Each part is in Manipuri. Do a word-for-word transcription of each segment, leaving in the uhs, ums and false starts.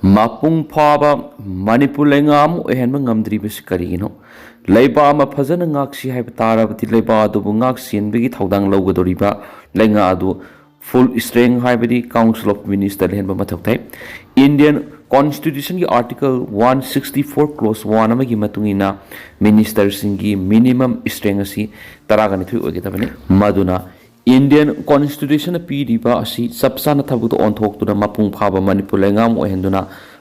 ꯃꯄꯨꯡ ꯐꯥꯕ ꯃꯅꯤꯄꯨꯔ ꯂꯩꯉꯥꯛ ꯑꯃ ꯑꯣꯏꯍꯟꯕ ꯉꯝꯗ꯭ꯔꯤꯕꯁꯤ ꯀꯔꯤꯒꯤꯅꯣ? ꯂꯩꯕꯥꯛ ꯑꯃ ꯐꯖꯅ ꯉꯥꯛꯁꯤ ꯍꯥꯏꯕ ꯇꯥꯔꯕꯗꯤ ꯂꯩꯕꯥꯛ ꯑꯗꯨꯕꯨ ꯉꯥꯛ ꯁꯦꯟꯕꯒꯤ ꯊꯧꯗꯥꯡ ꯂꯧꯒꯗꯧꯔꯤꯕ ꯂꯩꯉꯥꯛ ꯑꯗꯨ full strength ꯍꯥꯏꯕꯗꯤ Council of Minister ꯂꯩꯍꯟꯕ ꯃꯊꯧ ꯇꯥꯏ꯫ Indian Constitution ꯒꯤ Article one sixty four clause one ꯑꯃꯒꯤ ꯃꯇꯨꯡ ꯏꯟꯅ minister ꯁꯤꯡꯒꯤ minimum strength ꯑꯁꯤ ꯇꯔꯥꯒ ꯅꯤꯊꯣꯏ ꯑꯣꯏꯒꯗꯕꯅꯤ꯫ ꯃꯗꯨꯅ Indian Constitution ꯅ ꯄꯤꯔꯤꯕ ꯑꯁꯤ ꯆꯞ ꯆꯥꯅ ꯊꯕꯛꯇ ꯑꯣꯟꯊꯣꯛꯇꯨꯅ ꯃꯄꯨꯡ ꯐꯥꯕ ꯃꯅꯤꯄꯨꯔ ꯂꯩꯉꯥꯛ ꯑꯃ ꯑꯣꯏꯍꯟꯗꯨꯅ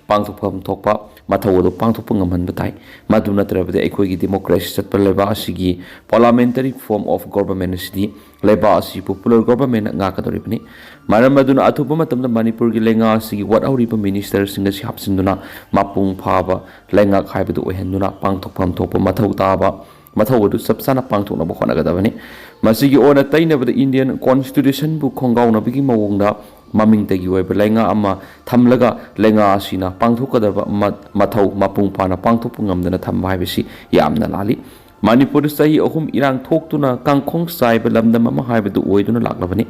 ꯄꯥꯡꯊꯣꯛꯐꯝ ꯊꯣꯛꯄ ꯃꯊꯧ ꯑꯗꯨ ꯄꯥꯡꯊꯣꯛꯄ ꯉꯝꯍꯟꯕ ꯇꯥꯏ꯫ ꯃꯗꯨ ꯅꯠꯇ꯭ꯔꯕꯗꯤ ꯑꯩꯈꯣꯏꯒꯤ democracy ꯆꯠꯄ ꯂꯩꯕꯥꯛ ꯑꯁꯤꯒꯤ parliamentary form of government ꯑꯁꯤꯗꯤ ꯂꯩꯕꯥꯛ ꯑꯁꯤ popular government ꯅ ꯉꯥꯛꯀꯗꯧꯔꯤꯕꯅꯤ꯫ ꯃꯔꯝ ꯑꯗꯨꯅ ꯑꯊꯨꯕ ꯃꯇꯝꯗ ꯃꯅꯤꯄꯨꯔꯒꯤ ꯂꯩꯉꯥꯛ ꯑꯁꯤꯒꯤ ꯋꯥꯠꯍꯧꯔꯤꯕ minister ꯁꯤꯡ ꯑꯁꯤ ꯍꯥꯞꯆꯤꯟꯗꯨꯅ ꯃꯄꯨꯡ ꯐꯥꯕ ꯂꯩꯉꯥꯛ ꯍꯥꯏꯕꯗꯨ ꯑꯣꯏꯍꯟꯗꯨꯅ ꯄꯥꯡꯊꯣꯛꯐꯝ ꯊꯣꯛꯄ ꯃꯊꯧ ꯇꯥꯕ ꯃꯊꯧ ꯑꯗꯨ ꯆꯞ ꯆꯥꯅ ꯄꯥꯡꯊꯣꯛꯅꯕ ꯍꯣꯠꯅꯒꯗꯕꯅꯤ꯫ ꯃꯁꯤꯒꯤ ꯑꯣꯟꯅ ꯇꯩꯅꯕꯗ Indian Constitution ꯕꯨ ꯈꯣꯡꯒꯥꯎꯅꯕꯒꯤ ꯃꯑꯣꯡꯗ ꯃꯃꯤꯡꯇꯒꯤ ꯑꯣꯏꯕ ꯂꯩꯉꯥꯛ ꯑꯃ ꯊꯝꯂꯒ ꯂꯩꯉꯥꯛ ꯑꯁꯤꯅ ꯄꯥꯡꯊꯣꯛꯀꯗꯕ ꯃ-, ꯃꯊꯧ ꯃꯄꯨꯡ ꯐꯥꯅ ꯄꯥꯡꯊꯣꯛꯄ ꯉꯝꯗꯅ ꯊꯝꯕ ꯍꯥꯏꯕꯁꯤ ꯌꯥꯝꯅ ꯂꯥꯜꯂꯤ꯫ ꯃꯅꯤꯄꯨꯔꯗ ꯆꯍꯤ ꯑꯍꯨꯝ ꯏꯔꯥꯡ ꯊꯣꯛꯇꯨꯅ ꯀꯥꯡꯈꯣꯡ ꯆꯥꯏꯕ ꯂꯝꯗꯝ ꯑꯃ ꯍꯥꯏꯕꯗꯨ ꯑꯣꯏꯗꯨꯅ ꯂꯥꯛꯂꯕꯅꯤ꯫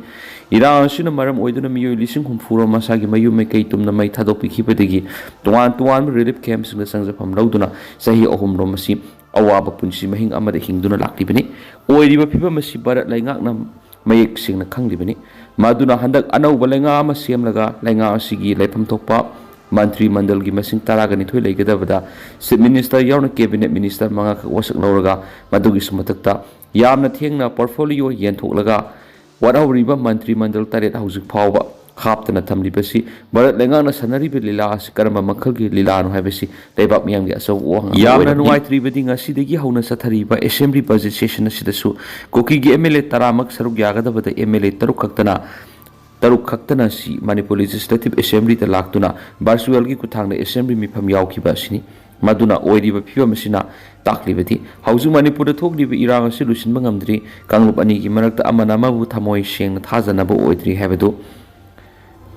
ꯏꯔꯥꯡ ꯑꯁꯤꯅ ꯃꯔꯝ ꯑꯣꯏꯗꯨꯅ ꯃꯤꯑꯣꯏ ꯂꯤꯁꯤꯡ ꯍꯨꯝꯐꯨ ꯔꯣꯝ ꯃꯁꯥꯒꯤ ꯃꯌꯨꯝ ꯃꯩꯀꯩ ꯇꯨꯝꯅ ꯃꯩ ꯊꯥꯗꯣꯛꯄꯤꯈꯤꯕꯗꯒꯤ ꯇꯣꯉꯥꯟ ꯇꯣꯉꯥꯟꯕ relief camp ꯁꯤꯡꯗ ꯆꯪꯖꯐꯝ ꯂꯧꯗꯨꯅ ꯆꯍꯤ ꯑꯍꯨꯝ ꯔꯣꯝ ꯑꯁꯤ ꯑꯋꯥꯕ ꯄꯨꯟꯁꯤ ꯃꯍꯤꯡ ꯑꯃꯗ ꯍꯤꯡꯗꯨꯅ ꯂꯥꯛꯂꯤꯕꯅꯤ꯫ ꯑꯣꯏꯔꯤꯕ ꯐꯤꯕꯝ ꯑꯁꯤ ꯚꯥꯔꯠ ꯂꯩꯉꯥꯛꯅ ꯃꯌꯦꯛ ꯁꯦꯡꯅ ꯈꯪꯂꯤꯕꯅꯤ꯫ ꯃꯗꯨꯅ ꯍꯟꯗꯛ ꯑꯅꯧꯕ ꯂꯩꯉꯥꯛ ꯑꯃ ꯁꯦꯝꯂꯒ ꯂꯩꯉꯥꯛ ꯑꯁꯤꯒꯤ ꯂꯩꯐꯝ ꯊꯣꯛꯄ ꯃꯟꯇ꯭ꯔꯤ ꯃꯟꯗꯜꯒꯤ ꯃꯁꯤꯡ ꯇꯔꯥꯒ ꯅꯤꯊꯣꯏ ꯂꯩꯒꯗꯕꯗ Chief Minister ꯌꯥꯎꯅ cabinet minister ꯃꯉꯥꯈꯛ ꯋꯥꯁꯛ ꯂꯧꯔꯒ ꯃꯗꯨꯒꯤꯁꯨ ꯃꯊꯛꯇ ꯌꯥꯝꯅ ꯊꯦꯡꯅ portfolio ꯌꯦꯟꯊꯣꯛꯂꯒ ꯋꯥꯠꯍꯧꯔꯤꯕ ꯃꯟꯇ꯭ꯔꯤ ꯃꯟꯗꯜ ꯇꯔꯦꯠ ꯍꯧꯖꯤꯛ ꯐꯥꯎꯕ ꯍꯥꯞꯇꯅ ꯊꯝꯂꯤꯕꯁꯤ ꯚꯥꯔꯠ ꯂꯩꯉꯥꯛꯅ ꯁꯥꯟꯅꯔꯤꯕ ꯂꯤꯂꯥ ꯑꯁꯤ ꯀꯔꯝꯕ ꯃꯈꯜꯒꯤ ꯂꯤꯂꯥꯅꯣ ꯍꯥꯏꯕꯁꯤ ꯂꯩꯕꯥꯛ ꯃꯤꯌꯥꯝꯒꯤ ꯑꯆꯧꯕ ꯋꯥꯍꯪ ꯑꯃ ꯌꯥꯝꯅ ꯑꯣꯏꯔꯕꯗꯤ ꯅꯨꯡꯉꯥꯏꯇ꯭ꯔꯤꯕꯗꯤ ꯉꯁꯤꯗꯒꯤ ꯍꯧꯅ ꯆꯠꯊꯔꯤꯕ assembly budget session ꯑꯁꯤꯗꯁꯨ ꯀꯨꯀꯤꯒꯤ MLA ꯇꯔꯥꯃꯛ ꯁꯔꯨꯛ ꯌꯥꯒꯗꯕꯗ MLA ꯇꯔꯨꯛ ꯈꯛꯇꯅ ꯇꯔꯨꯛ ꯈꯛꯇꯅ ꯁꯤ ꯃꯅꯤꯄꯨꯔ Legislative Assembly ꯗ ꯂꯥꯛꯇꯨꯅ virtual ꯒꯤ ꯈꯨꯠꯊꯥꯡꯗ assembly ꯃꯤꯐꯝ ꯌꯥꯎꯈꯤꯕ ꯑꯁꯤꯅꯤ꯫ ꯃꯗꯨꯅ ꯑꯣꯏꯔꯤꯕ ꯐꯤꯕꯝ ꯑꯁꯤꯅ ꯇꯥꯛꯂꯤꯕꯗꯤ ꯍꯧꯖꯤꯛ ꯃꯅꯤꯄꯨꯔꯗ ꯊꯣꯛꯂꯤꯕ ꯏꯔꯥꯡ ꯑꯁꯤ ꯂꯣꯏꯁꯤꯟꯕ ꯉꯝꯗ꯭ꯔꯤ꯫ ꯀꯥꯡꯂꯨꯞ ꯑꯅꯤꯒꯤ ꯃꯔꯛꯇ ꯑꯃꯅ ꯑꯃꯕꯨ ꯊꯃꯣꯏ ꯁꯦꯡꯅ ꯊꯥꯖꯅꯕ ꯑꯣꯏꯗ꯭ꯔꯤ ꯍꯥꯏꯕꯗꯨ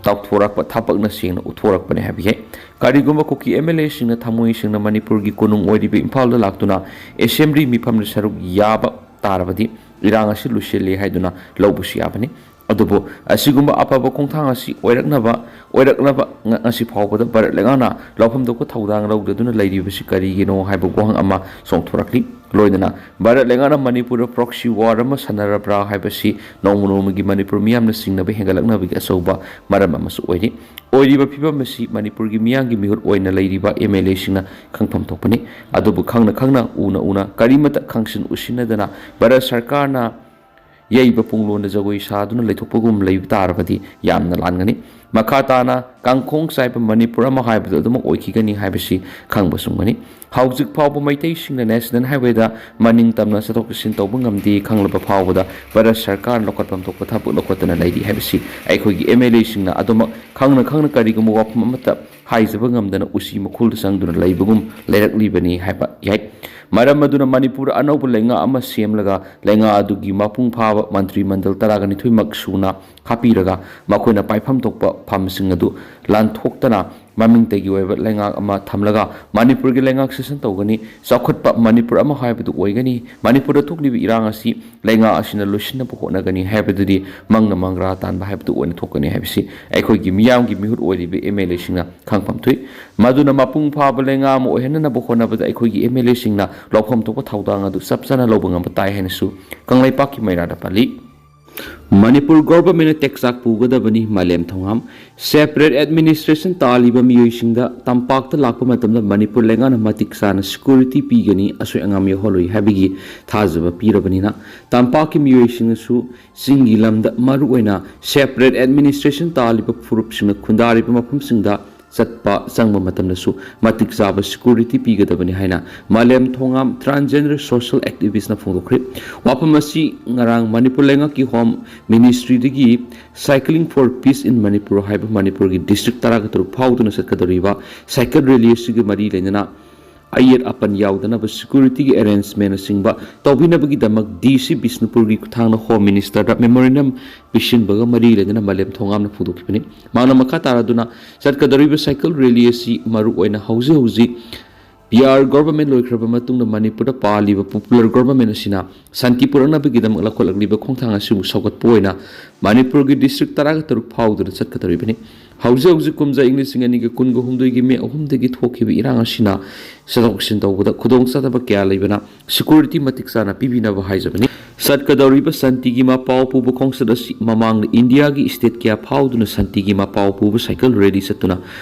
ꯇꯥꯎꯊꯣꯔꯛꯄ ꯊꯥꯄꯛꯅ ꯁꯦꯡꯅ ꯎꯠꯊꯣꯔꯛꯄꯅꯤ ꯍꯥꯏꯕ ꯌꯥꯏ꯫ ꯀꯔꯤꯒꯨꯝꯕ ꯀꯨꯀꯤ MLA ꯁꯤꯡꯅ ꯊꯃꯣꯏ ꯁꯦꯡꯅ ꯃꯅꯤꯄꯨꯔꯒꯤ ꯀꯣꯅꯨꯡ ꯑꯣꯏꯔꯤꯕ ꯏꯝꯐꯥꯜꯗ ꯂꯥꯛꯇꯨꯅ assembly ꯃꯤꯐꯝꯗ ꯁꯔꯨꯛ ꯌꯥꯕ ꯇꯥꯔꯕꯗꯤ ꯏꯔꯥꯡ ꯑꯁꯤ ꯂꯣꯏꯁꯤꯜꯂꯦ ꯍꯥꯏꯗꯨꯅ ꯂꯧꯕꯁꯨ ꯌꯥꯕꯅꯤ꯫ ꯑꯗꯨꯕꯨ ꯑꯁꯤꯒꯨꯝꯕ ꯑꯐꯕ ꯈꯣꯡꯊꯥꯡ ꯑꯁꯤ ꯑꯣꯏꯔꯛꯅꯕ ꯑꯣꯏꯔꯛꯅꯕ ꯉ-, ꯉꯁꯤ ꯐꯥꯎꯕꯗ ꯚꯥꯔꯠ ꯂꯩꯉꯥꯛꯅ ꯂꯧꯐꯝ ꯊꯣꯛꯄ ꯊꯧꯗꯥꯡ ꯂꯧꯗꯗꯨꯅ ꯂꯩꯔꯤꯕꯁꯤ ꯀꯔꯤꯒꯤꯅꯣ ꯍꯥꯏꯕ ꯋꯥꯍꯪ ꯑꯃ ꯆꯣꯡꯊꯣꯔꯛꯂꯤ꯫ ꯂꯣꯏꯅꯅ ꯚꯥꯔꯠ ꯂꯩꯉꯥꯛꯅ ꯃꯅꯤꯄꯨꯔꯗ proxy war ꯑꯃ ꯁꯥꯟꯅꯔꯕ꯭ꯔꯥ ꯍꯥꯏꯕꯁꯤ ꯅꯣꯡꯃ ꯅꯣꯡꯃꯒꯤ ꯃꯅꯤꯄꯨꯔ ꯃꯤꯌꯥꯝꯅ ꯆꯤꯡꯅꯕ ꯍꯦꯟꯒꯠꯂꯛꯅꯕꯒꯤ ꯑꯆꯧꯕ ꯃꯔꯝ ꯑꯃꯁꯨ ꯑꯣꯏꯔꯤ꯫ ꯑꯣꯏꯔꯤꯕ ꯐꯤꯕꯝ ꯑꯁꯤ ꯃꯅꯤꯄꯨꯔꯒꯤ ꯃꯤꯌꯥꯝꯒꯤ ꯃꯤꯍꯨꯠ ꯑꯣꯏꯅ ꯂꯩꯔꯤꯕ MLA ꯁꯤꯡꯅ ꯈꯪꯐꯝ ꯊꯣꯛꯄꯅꯤ꯫ ꯑꯗꯨꯕꯨ ꯈꯪꯅ ꯈꯪꯅ, ꯎꯅ ꯎꯅ, ꯀꯔꯤꯃꯇ ꯈꯪꯁꯤꯟ ꯎꯁꯤꯟꯅꯗꯅ ꯚꯥꯔꯠ ꯁꯔꯀꯥꯔꯅ ꯌꯩꯕ ꯄꯨꯡꯂꯣꯟꯗ ꯖꯒꯣꯏ ꯁꯥꯗꯨꯅ ꯂꯩꯊꯣꯛꯄꯒꯨꯝ ꯂꯩꯕ ꯇꯥꯔꯕꯗꯤ ꯌꯥꯝꯅ ꯂꯥꯟꯒꯅꯤ꯫ ꯃꯈꯥ ꯇꯥꯅ ꯀꯥꯡꯈꯣꯡ ꯆꯥꯏꯕ ꯃꯅꯤꯄꯨꯔ ꯑꯃ ꯍꯥꯏꯕꯗꯨ ꯑꯗꯨꯃꯛ ꯑꯣꯏꯈꯤꯒꯅꯤ ꯍꯥꯏꯕꯁꯤ ꯈꯪꯕ ꯆꯨꯝꯒꯅꯤ꯫ ꯍꯧꯖꯤꯛ ꯐꯥꯎꯕ ꯃꯩꯇꯩꯁꯤꯡꯅ National Highway ꯗ ꯃꯅꯤꯡ ꯇꯝꯅ ꯆꯠꯊꯣꯛ ꯆꯠꯁꯤꯟ ꯇꯧꯕ ꯉꯝꯗꯦ ꯈꯪꯂꯕ ꯐꯥꯎꯕꯗ ꯚꯥꯔꯠ ꯁꯔꯀꯥꯔꯅ ꯂꯧꯈꯠꯐꯝ ꯊꯣꯛꯄ ꯊꯕꯛ ꯂꯧꯈꯠꯇꯅ ꯂꯩꯔꯤ ꯍꯥꯏꯕꯁꯤ ꯑꯩꯈꯣꯏꯒꯤ MLA ꯁꯤꯡꯅ ꯑꯗꯨꯃꯛ ꯈꯪꯅ ꯈꯪꯅ ꯀꯔꯤꯒꯨꯝꯕ ꯋꯥꯐꯝ ꯑꯃꯠꯇ ꯍꯥꯏꯖꯕ ꯉꯝꯗꯅ ꯎꯆꯤ ꯃꯈꯨꯜꯗ ꯆꯪꯗꯨꯅ ꯂꯩꯕꯒꯨꯝ ꯂꯩꯔꯛꯂꯤꯕꯅꯤ ꯍꯥꯏꯕ ꯌꯥꯏ꯫ ꯃꯔꯝ ꯑꯗꯨꯅ ꯃꯅꯤꯄꯨꯔ ꯑꯅꯧꯕ ꯂꯩꯉꯥꯛ ꯑꯃ ꯁꯦꯝꯂꯒ ꯂꯩꯉꯥꯛ ꯑꯗꯨꯒꯤ ꯃꯄꯨꯡ ꯐꯥꯕ ꯃꯟꯇ꯭ꯔꯤ ꯃꯟꯗꯜ ꯇꯔꯥꯒꯅꯤꯊꯣꯏꯃꯛ ꯁꯨꯅ ꯍꯥꯞꯄꯤꯔꯒ ꯃꯈꯣꯏꯅ ꯄꯥꯏꯐꯝ ꯊꯣꯛꯄ ꯐꯝꯁꯤꯡ ꯑꯗꯨ ꯂꯥꯟꯊꯣꯛꯇꯅ ꯃꯃꯤꯡꯇꯒꯤ ꯑꯣꯏꯕ ꯂꯩꯉꯥꯛ ꯑꯃ ꯊꯝꯂꯒ ꯃꯅꯤꯄꯨꯔꯒꯤ ꯂꯩꯉꯥꯛ ꯁꯦꯁꯟ ꯇꯧꯒꯅꯤ, ꯆꯥꯎꯈꯠꯄ ꯃꯅꯤꯄꯨꯔ ꯑꯃ ꯍꯥꯏꯕꯗꯨ ꯑꯣꯏꯒꯅꯤ, ꯃꯅꯤꯄꯨꯔꯗ ꯊꯣꯛꯂꯤꯕ ꯏꯔꯥꯡ ꯑꯁꯤ ꯂꯩꯉꯥꯛ ꯑꯁꯤꯅ ꯂꯣꯏꯁꯤꯟꯅꯕ ꯍꯣꯠꯅꯒꯅꯤ ꯍꯥꯏꯕꯗꯨꯗꯤ ꯃꯪꯅ ꯃꯪꯒ꯭ꯔꯥ ꯇꯥꯟꯕ ꯍꯥꯏꯕꯗꯨ ꯑꯣꯏꯅ ꯊꯣꯛꯀꯅꯤ ꯍꯥꯏꯕꯁꯤ ꯑꯩꯈꯣꯏꯒꯤ ꯃꯤꯌꯥꯝꯒꯤ ꯃꯤꯍꯨꯠ ꯑꯣꯏꯔꯤꯕ MLA ꯁꯤꯡꯅ ꯈꯪꯐꯝ ꯊꯣꯛꯏ꯫ ꯃꯗꯨꯅ ꯃꯄꯨꯡ ꯐꯥꯕ ꯂꯩꯉꯥꯛ ꯑꯃ ꯑꯣꯏꯍꯟꯅꯅꯕ ꯍꯣꯠꯅꯕꯗ ꯑꯩꯈꯣꯏꯒꯤ MLA ꯁꯤꯡꯅ ꯂꯧꯐꯝ ꯊꯣꯛꯄ ꯊꯧꯗꯥꯡ ꯑꯗꯨ ꯆꯞ ꯆꯥꯅ ꯂꯧꯕ ꯉꯝꯕ ꯇꯥꯏ ꯍꯥꯏꯅꯁꯨ ꯀꯪꯂꯩꯄꯥꯛꯀꯤ ꯃꯩꯔꯥꯗ ꯄꯜꯂꯤ꯫ ꯃꯅꯤꯄꯨꯔ ꯒꯣꯚꯔꯟꯃꯦꯟꯅ ꯇꯦꯛꯆꯥꯛ ꯄꯨꯒꯗꯕꯅꯤ, ꯃꯥꯂꯦꯝ ꯊꯣꯉꯥꯝ꯫ Separate administration ꯇꯥꯜꯂꯤꯕ ꯃꯤꯑꯣꯏꯁꯤꯡꯗ ꯇꯝꯄꯥꯛꯇ ꯂꯥꯛꯄ ꯃꯇꯝꯗ ꯃꯅꯤꯄꯨꯔ ꯂꯩꯉꯥꯛꯅ ꯃꯇꯤꯛ ꯆꯥꯅ security ꯄꯤꯒꯅꯤ, ꯑꯁꯣꯏ ꯑꯉꯥꯝ ꯌꯥꯎꯍꯜꯂꯣꯏ ꯍꯥꯏꯕꯒꯤ ꯊꯥꯖꯕ ꯄꯤꯔꯕꯅꯤꯅ, ꯇꯝꯄꯥꯛꯀꯤ ꯃꯤꯑꯣꯏꯁꯤꯡꯅꯁꯨ ꯆꯤꯡꯒꯤ ꯂꯝꯗ, ꯃꯔꯨꯑꯣꯏꯅ separate administration ꯇꯥꯜꯂꯤꯕ ꯐꯨꯔꯨꯞꯁꯤꯡꯅ ꯈꯨꯟꯗꯥꯔꯤꯕ ꯃꯐꯝꯁꯤꯡꯗ ꯆꯠꯄ ꯆꯪꯕ ꯃꯇꯝꯗꯁꯨ ꯃꯇꯤꯛ ꯆꯥꯕ security ꯄꯤꯒꯗꯕꯅꯤ ꯍꯥꯏꯅ ꯃꯥꯂꯦꯝ ꯊꯣꯉꯥꯝ transgender social activist ꯅ ꯐꯣꯡꯗꯣꯛꯈ꯭ꯔꯤ꯫ ꯋꯥꯐꯝ ꯑꯁꯤ ꯉꯔꯥꯡ ꯃꯅꯤꯄꯨꯔ ꯂꯩꯉꯥꯛꯀꯤ Home Ministry ꯗꯒꯤ Cycling for Peace in Manipur ꯍꯥꯏꯕ ꯃꯅꯤꯄꯨꯔꯒꯤ district ꯇꯔꯥꯒ ꯇꯔꯨꯛ ꯐꯥꯎꯗꯨꯅ ꯆꯠꯀꯗꯧꯔꯤꯕ cycle rally ꯑꯁꯤꯒ ꯃꯔꯤ ꯂꯩꯅꯅ ꯑꯌꯦꯠ ꯑꯄꯟ ꯌꯥꯎꯗꯅꯕ security ꯒꯤ arrangement ꯅꯆꯤꯡꯕ ꯇꯧꯕꯤꯅꯕꯒꯤꯗꯃꯛ DC ꯕꯤꯁꯅꯨꯄꯨꯔꯒꯤ ꯈꯨꯠꯊꯥꯡꯗ Home Minister ꯗ memorandum ꯄꯤꯁꯤꯟꯕꯒ ꯃꯔꯤ ꯂꯩꯅꯅ ꯃꯥꯂꯦꯝ ꯊꯣꯉꯥꯝꯅ ꯐꯣꯡꯗꯣꯛꯈꯤꯕꯅꯤ꯫ ꯃꯍꯥꯛꯅ ꯃꯈꯥ ꯇꯥꯔꯗꯨꯅ ꯆꯠꯀꯗꯧꯔꯤꯕ cycle rally ꯑꯁꯤ ꯃꯔꯨꯑꯣꯏꯅ ꯍꯧꯖꯤꯛ ꯍꯧꯖꯤꯛ ꯌꯥꯔ ꯒꯣꯚꯔꯟꯃꯦꯟ ꯂꯣꯏꯈ꯭ꯔꯕ ꯃꯇꯨꯡꯗ ꯃꯅꯤꯄꯨꯔꯗ ꯄꯥꯜꯂꯤꯕ ꯄꯣꯄꯨꯂꯔ ꯒꯣꯚꯔꯟꯃꯦꯟ ꯑꯁꯤꯅ ꯁꯥꯟꯇꯤ ꯄꯨꯔꯛꯅꯕꯒꯤꯗꯃꯛ ꯂꯧꯈꯠꯂꯛꯂꯤꯕ ꯈꯣꯡꯊꯥꯡ ꯑꯁꯤꯕꯨ ꯁꯧꯒꯠꯄ ꯑꯣꯏꯅ ꯃꯅꯤꯄꯨꯔꯒꯤ ꯗꯤꯁꯇ꯭ꯔꯤꯛ ꯇꯔꯥꯒ ꯇꯔꯨꯛ ꯐꯥꯎꯗꯨꯅ ꯆꯠꯀꯗꯧꯔꯤꯕꯅꯤ꯫ ꯍꯧꯖꯤꯛ ꯍꯧꯖꯤꯛ ꯀꯨꯝꯖꯥ ꯏꯪ ꯂꯤꯁꯤꯡ ꯑꯅꯤꯒ ꯀꯨꯟꯒ ꯍꯨꯝꯗꯣꯏꯒꯤ ꯃꯦ ꯑꯍꯨꯝꯗꯒꯤ ꯊꯣꯛꯈꯤꯕ ꯏꯔꯥꯡ ꯑꯁꯤꯅ ꯆꯠꯊꯣꯛ ꯆꯠꯁꯤꯟ ꯇꯧꯕꯗ ꯈꯨꯗꯣꯡꯆꯥꯗꯕ ꯀꯌꯥ ꯂꯩꯕꯅ ꯁꯦꯀ꯭ꯌꯨꯔꯤꯇꯤ ꯃꯇꯤꯛ ꯆꯥꯅ ꯄꯤꯕꯤꯅꯕ ꯍꯥꯏꯖꯕꯅꯤ꯫ ꯆꯠꯀꯗꯧꯔꯤꯕ ꯁꯥꯟꯇꯤꯒꯤ ꯃꯄꯥꯎ ꯄꯨꯕ ꯈꯣꯡꯆꯠ ꯑꯁꯤ ꯃꯃꯥꯡꯗ ꯏꯟꯗꯤꯌꯥꯒꯤ ꯁ꯭ꯇꯦꯠ ꯀꯌꯥ ꯐꯥꯎꯗꯨꯅ ꯁꯥꯟꯇꯤꯒꯤ ꯃꯄꯥꯎ ꯄꯨꯕ ꯁꯥꯏꯀꯜ ꯔꯦꯂꯤ ꯆꯠꯇꯨꯅ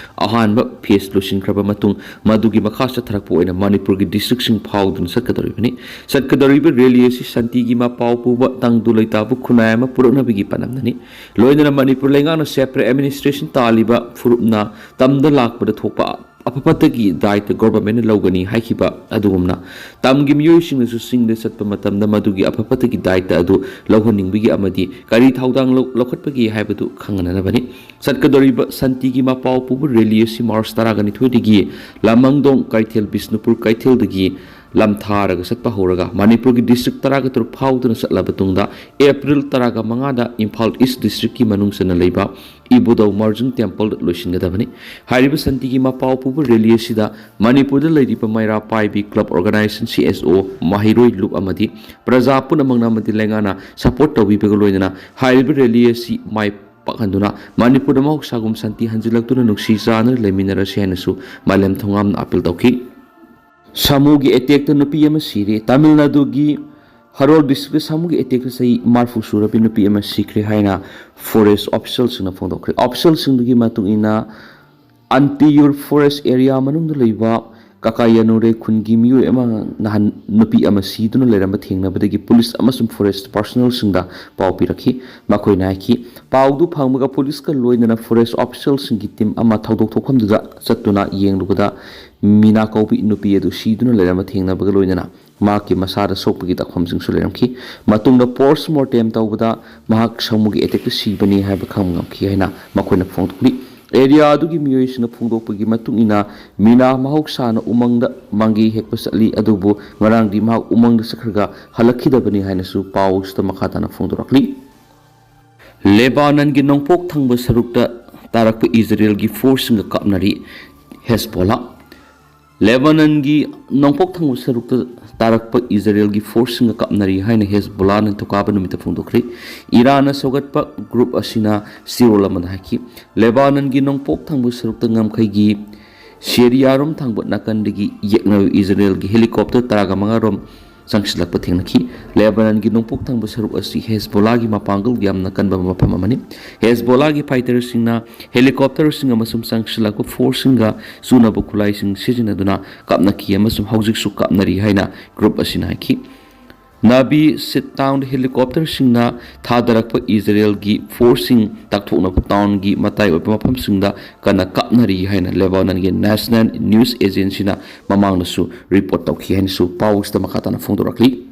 ꯑꯍꯥꯟꯕ ꯐꯦꯁ ꯂꯣꯏꯁꯤꯟꯈ꯭ꯔꯕ ꯃꯇꯨꯡ ꯃꯗꯨꯒꯤ ꯃꯈꯥ ꯆꯠꯊꯔꯛꯄ ꯑꯣꯏꯅ ꯃꯅꯤꯄꯨꯔꯒꯤ ꯗꯤꯁꯇ꯭ꯔꯤꯛꯁꯤꯡ ꯐꯥꯎꯗꯨꯅ ꯆꯠꯀꯗꯧꯔꯤꯕꯅꯤ꯫ ꯆꯠꯀꯗꯧꯔꯤꯕ ꯔꯦꯂꯤ ꯑꯁꯤ ꯁꯥꯟꯇꯤꯒꯤ ꯃꯄꯥꯎ ꯄꯨꯕ ꯇꯪꯗꯨ ꯂꯩꯇꯥꯕ ꯈꯨꯟꯅꯥꯏ ꯑꯃ ꯄꯨꯔꯛꯅꯕꯒꯤ ꯄꯥꯟꯗꯝꯗꯅꯤ꯫ ꯂꯣꯏꯅꯅ ꯃꯅꯤꯄꯨꯔ ꯂꯩꯉꯥꯛꯅ ꯁꯦꯄꯔꯦꯠ ꯑꯦꯗꯃꯤꯅꯤꯁꯇ꯭ꯔꯦꯁꯟ ꯇꯥꯜꯂꯤꯕ ꯐꯨꯔꯨꯞꯅ ꯇꯝꯗ ꯂꯥꯛꯄꯗ ꯊꯣꯛꯄ ꯑꯐ ꯐꯠꯇꯒꯤ ꯗꯥꯏꯇ ꯒꯣꯚꯔꯟꯃꯦꯟꯅ ꯂꯧꯒꯅꯤ ꯍꯥꯏꯈꯤꯕ ꯑꯗꯨꯒꯨꯝꯅ ꯇꯝꯒꯤ ꯃꯤꯑꯣꯏꯁꯤꯡꯅꯁꯨ ꯆꯤꯡꯗ ꯆꯠꯄ ꯃꯇꯝꯗ ꯃꯗꯨꯒꯤ ꯑꯐ ꯐꯠꯇꯒꯤ ꯗꯥꯏꯇ ꯑꯗꯨ ꯂꯧꯍꯟꯅꯤꯡꯕꯒꯤ ꯑꯃꯗꯤ ꯀꯔꯤ ꯊꯧꯗꯥꯡ ꯂꯧ-, ꯂꯧꯈꯠꯄꯒꯦ ꯍꯥꯏꯕꯗꯨ ꯈꯪꯍꯟꯅꯅꯕꯅꯤ꯫ ꯆꯠꯀꯗꯧꯔꯤꯕ ꯁꯥꯟꯇꯤꯒꯤ ꯃꯄꯥꯎ ꯄꯨꯕ ꯔꯦꯂꯤ ꯑꯁꯤ ꯃꯥꯔꯆ ꯇꯔꯥꯒ ꯅꯤꯊꯣꯏꯗꯒꯤ ꯂꯥꯃꯥꯡꯗꯣꯡ ꯀꯩꯊꯦꯜ, ꯕꯤꯁꯅꯨꯄꯨꯔ ꯀꯩꯊꯦꯜꯗꯒꯤ ꯂꯝꯊꯥꯔꯒ ꯆꯠꯄ ꯍꯧꯔꯒ ꯃꯅꯤꯄꯨꯔꯒꯤ ꯗꯤꯁꯇ꯭ꯔꯤꯛ ꯇꯔꯥꯒ ꯇꯔꯨꯛ ꯐꯥꯎꯗꯨꯅ ꯆꯠꯂꯕ ꯇꯨꯡꯗ ꯑꯦꯄ꯭ꯔꯤꯜ ꯇꯔꯥꯒ ꯃꯉꯥꯗ ꯏꯝꯐꯥꯜ ꯏꯁ ꯗꯤꯁꯇ꯭ꯔꯤꯛꯀꯤ ꯃꯅꯨꯡ ꯆꯟꯅ ꯂꯩꯕ ꯏꯕꯨꯙꯧ ꯃꯔꯖꯤꯡ ꯇꯦꯝꯄꯜꯗ ꯂꯣꯏꯁꯤꯟꯒꯗꯕꯅꯤ꯫ ꯍꯥꯏꯔꯤꯕ ꯁꯥꯟꯇꯤꯒꯤ ꯃꯄꯥꯎ ꯄꯨꯕ ꯔꯦꯂꯤ ꯑꯁꯤꯗ ꯃꯅꯤꯄꯨꯔꯗ ꯂꯩꯔꯤꯕ ꯃꯩꯔꯥ ꯄꯥꯏꯕꯤ ꯀ꯭ꯂꯕ ꯑꯣꯔꯒꯅꯥꯏꯖꯦꯁꯟ, ꯁꯤ ꯑꯦꯁ ꯑꯣ, ꯃꯍꯩꯔꯣꯏ ꯂꯨꯞ ꯑꯃꯗꯤ ꯄ꯭ꯔꯖꯥ ꯄꯨꯝꯅꯃꯛꯅ ꯑꯃꯗꯤ ꯂꯩꯉꯥꯛꯅ ꯁꯄꯣꯔꯠ ꯇꯧꯕꯤꯕꯒ ꯂꯣꯏꯅꯅ ꯍꯥꯏꯔꯤꯕ ꯔꯦꯂꯤ ꯑꯁꯤ ꯃꯥꯏ ꯄꯥꯛꯍꯟꯗꯨꯅ ꯃꯅꯤꯄꯨꯔꯗ ꯃꯍꯧꯁꯥꯒꯨꯝ ꯁꯥꯟꯇꯤ ꯍꯟꯖꯤꯜꯂꯛꯇꯨꯅ ꯅꯨꯡꯁꯤ ꯆꯥꯟꯅꯅ ꯂꯩꯃꯤꯟꯅꯔꯁꯤ ꯍꯥꯏꯅꯁꯨ ꯃꯥꯂꯦꯝ ꯊꯣꯡꯉꯥꯝꯅ ꯑꯥꯄꯤꯜ ꯇꯧꯈꯤ꯫ ꯁꯥꯃꯨꯒꯤ ꯑꯦꯇꯦꯛꯇ ꯅꯨꯄꯤ ꯑꯃ ꯁꯤꯔꯦ꯫ ꯇꯥꯃꯤꯜ ꯅꯥꯗꯨꯒꯤ ꯍꯔꯣꯜ ꯗꯤꯁꯇ꯭ꯔꯤꯛꯇ ꯁꯥꯃꯨꯒꯤ ꯑꯦꯇꯦꯛꯇ ꯆꯍꯤ ꯃꯔꯤꯐꯨ ꯁꯨꯔꯕꯤ ꯅꯨꯄꯤ ꯑꯃ ꯁꯤꯈ꯭ꯔꯦ ꯍꯥꯏꯅ ꯐꯣꯔꯦꯁ ꯑꯣꯐꯤꯁꯤꯌꯦꯜꯁꯤꯡꯅ ꯐꯣꯡꯗꯣꯛꯈ꯭ꯔꯦ꯫ ꯑꯣꯐꯤꯁꯤꯌꯦꯜꯁꯤꯡꯗꯨꯒꯤ ꯃꯇꯨꯡ ꯏꯟꯅ ꯑꯟꯇꯤꯌꯨꯔ ꯐꯣꯔꯦꯁ ꯑꯦꯔꯤꯌꯥ ꯃꯅꯨꯡꯗ ꯂꯩꯕ ꯀꯀꯥꯌꯥꯅꯨꯔꯦ ꯈꯨꯟꯒꯤ ꯃꯤꯑꯣꯏ ꯑꯃ ꯅꯍꯥꯟ ꯅꯨꯄꯤ ꯑꯃ ꯁꯤꯗꯨꯅ ꯂꯩꯔꯝꯕ ꯊꯦꯡꯅꯕꯗꯒꯤ ꯄꯨꯂꯤꯁ ꯑꯃꯁꯨꯡ ꯐꯣꯔꯦꯁ ꯄꯥꯔꯁꯣꯅꯦꯜꯁꯤꯡꯗ ꯄꯥꯎ ꯄꯤꯔꯛꯈꯤ꯫ ꯃꯈꯣꯏꯅ ꯍꯥꯏꯈꯤ, ꯄꯥꯎꯗꯨ ꯐꯪꯕꯒ ꯄꯨꯂꯤꯁꯀ ꯂꯣꯏꯅꯅ ꯐꯣꯔꯦꯁ ꯑꯣꯐꯤꯁꯤꯌꯦꯜꯁꯤꯡꯒꯤ ꯇꯤꯝ ꯑꯃ ꯊꯧꯗꯣꯛ ꯊꯣꯛꯐꯝꯗꯨꯗ ꯆꯠꯇꯨꯅ ꯌꯦꯡꯂꯨꯕꯗ ꯃꯤꯅꯥ ꯀꯧꯕꯤ ꯅꯨꯄꯤ ꯑꯗꯨ ꯁꯤꯗꯨꯅ ꯂꯩꯔꯝꯕ ꯊꯦꯡꯅꯕꯒ ꯂꯣꯏꯅꯅ ꯃꯍꯥꯛꯀꯤ ꯃꯁꯥꯗ ꯁꯣꯛꯄꯒꯤ ꯗꯥꯛꯐꯝꯁꯤꯡꯁꯨ ꯂꯩꯔꯝꯈꯤ꯫ ꯃꯇꯨꯡꯗ ꯄꯣꯁ ꯃꯣꯔꯇꯦꯝ ꯇꯧꯕꯗ ꯃꯍꯥꯛ ꯁꯥꯃꯨꯒꯤ ꯑꯦꯇꯦꯛꯇ ꯁꯤꯕꯅꯤ ꯍꯥꯏꯕ ꯈꯪꯕ ꯉꯝꯈꯤ ꯍꯥꯏꯅ ꯃꯈꯣꯏꯅ ꯐꯣꯡꯗꯣꯛꯂꯤ꯫ ꯑꯦꯔꯤꯌꯥ ꯑꯗꯨꯒꯤ ꯃꯤꯑꯣꯏꯁꯤꯡꯅ ꯐꯣꯡꯗꯣꯛꯄꯒꯤ ꯃꯇꯨꯡ ꯏꯟꯅ, ꯃꯤꯅꯥ ꯃꯍꯧꯁꯥꯅ ꯎꯃꯪꯗ ꯃꯪꯒꯦ ꯍꯦꯛꯄ ꯆꯠꯂꯤ, ꯑꯗꯨꯕꯨ ꯉꯔꯥꯡꯗꯤ ꯃꯍꯥꯛ ꯎꯃꯪꯗ ꯆꯠꯈ꯭ꯔꯒ ꯍꯜꯂꯛꯈꯤꯗꯕꯅꯤ ꯍꯥꯏꯅꯁꯨ ꯄꯥꯎ ꯑꯁꯤꯗ ꯃꯈꯥ ꯇꯥꯅ ꯐꯣꯡꯗꯣꯔꯛꯂꯤ꯫ ꯂꯦꯕꯥꯅꯟꯒꯤ ꯅꯣꯡꯄꯣꯛ ꯊꯪꯕ ꯁꯔꯨꯛꯇ ꯇꯥꯔꯛꯄ ꯏꯖꯔꯦꯜꯒꯤ ꯐꯣꯔꯁꯁꯤꯡꯒ ꯀꯥꯞꯅꯔꯤ꯫ ꯍꯦꯁꯕꯣꯂꯥ꯫ ꯂꯦꯕꯥꯅꯟꯒꯤ ꯅꯣꯡꯄꯣꯛ ꯊꯪꯕ ꯁꯔꯨꯛꯇ ꯇꯥꯔꯛꯄ ꯏꯖꯔꯦꯜꯒꯤ ꯐꯣꯔꯁꯁꯤꯡꯒ ꯀꯥꯞꯅꯔꯤ ꯍꯥꯏꯅ ꯍꯦꯖꯕꯣꯂꯥ ꯅꯤꯡꯊꯧꯀꯥꯕ ꯅꯨꯃꯤꯠꯇ ꯐꯣꯡꯗꯣꯛꯈ꯭ꯔꯦ꯫ ꯏꯔꯥꯟꯅ ꯁꯧꯒꯠꯄ ꯒ꯭ꯔꯨꯞ ꯑꯁꯤꯅ ꯆꯦꯔꯣꯜ ꯑꯃꯗ ꯍꯥꯏꯈꯤ, ꯂꯦꯕꯥꯅꯟꯒꯤ ꯅꯣꯡꯄꯣꯛ ꯊꯪꯕ ꯁꯔꯨꯛꯇ ꯉꯝꯈꯩꯒꯤ ꯁꯦꯔꯤꯌꯥꯔꯣꯝ ꯊꯪꯕ ꯅꯥꯀꯟꯗꯒꯤ ꯌꯦꯛꯅꯕ ꯏꯖꯔꯦꯜꯒꯤ ꯍꯦꯂꯤꯀꯣꯞꯇꯔ ꯇꯔꯥꯒ ꯃꯉꯥ ꯔꯣꯝ ꯆꯪꯁꯤꯜꯂꯛꯄ ꯊꯦꯡꯅꯈꯤ꯫ ꯂꯦꯕꯥꯅꯟꯒꯤ ꯅꯣꯡꯄꯣꯛ ꯊꯪꯕ ꯁꯔꯨꯛ ꯑꯁꯤ ꯍꯦꯖꯕꯣꯂꯥꯒꯤ ꯃꯄꯥꯡꯒꯜ ꯌꯥꯝꯅ ꯀꯟꯕ ꯃꯐꯝ ꯑꯃꯅꯤ꯫ ꯍꯦꯖꯕꯣꯂꯥꯒꯤ ꯐꯥꯏꯇꯔꯁꯤꯡꯅ ꯍꯦꯂꯤꯀꯣꯞꯇꯔꯁꯤꯡ ꯑꯃꯁꯨꯡ ꯆꯪꯁꯤꯜꯂꯛꯄ ꯐꯣꯔꯁꯁꯤꯡꯒ ꯆꯨꯅꯕ ꯈꯨꯠꯂꯥꯏꯁꯤꯡ ꯁꯤꯖꯤꯟꯅꯗꯨꯅ ꯀꯥꯞꯅꯈꯤ ꯑꯃꯁꯨꯡ ꯍꯧꯖꯤꯛꯁꯨ ꯀꯥꯞꯅꯔꯤ ꯍꯥꯏꯅ ꯒ꯭ꯔꯨꯞ ꯑꯁꯤꯅ ꯍꯥꯏꯈꯤ꯫ ꯅꯥꯕꯤ ꯁꯤꯠ ꯇꯥꯎꯟꯗ ꯍꯦꯂꯤꯀꯣꯞꯇꯔꯁꯤꯡꯅ ꯊꯥꯗꯔꯛꯄ ꯏꯖꯔꯦꯜꯒꯤ ꯐꯣꯔꯁꯁꯤꯡ ꯇꯥꯛꯊꯣꯛꯅꯕ ꯇꯥꯎꯟꯒꯤ ꯃꯇꯥꯏ ꯑꯣꯏꯕ ꯃꯐꯝꯁꯤꯡꯗ ꯀꯟꯅ ꯀꯥꯞꯅꯔꯤ ꯍꯥꯏꯅ ꯂꯦꯕꯥꯅꯟꯒꯤ ꯅꯦꯁꯅꯦꯜ ꯅ꯭ꯌꯨꯁ ꯑꯦꯖꯦꯟꯁꯤꯅ ꯃꯃꯥꯡꯗꯁꯨ ꯔꯤꯄꯣꯔꯠ ꯇꯧꯈꯤ ꯍꯥꯏꯅꯁꯨ ꯄꯥꯎꯁꯤꯗ ꯃꯈꯥ ꯇꯥꯅ ꯐꯣꯡꯗꯣꯔꯛꯂꯤ꯫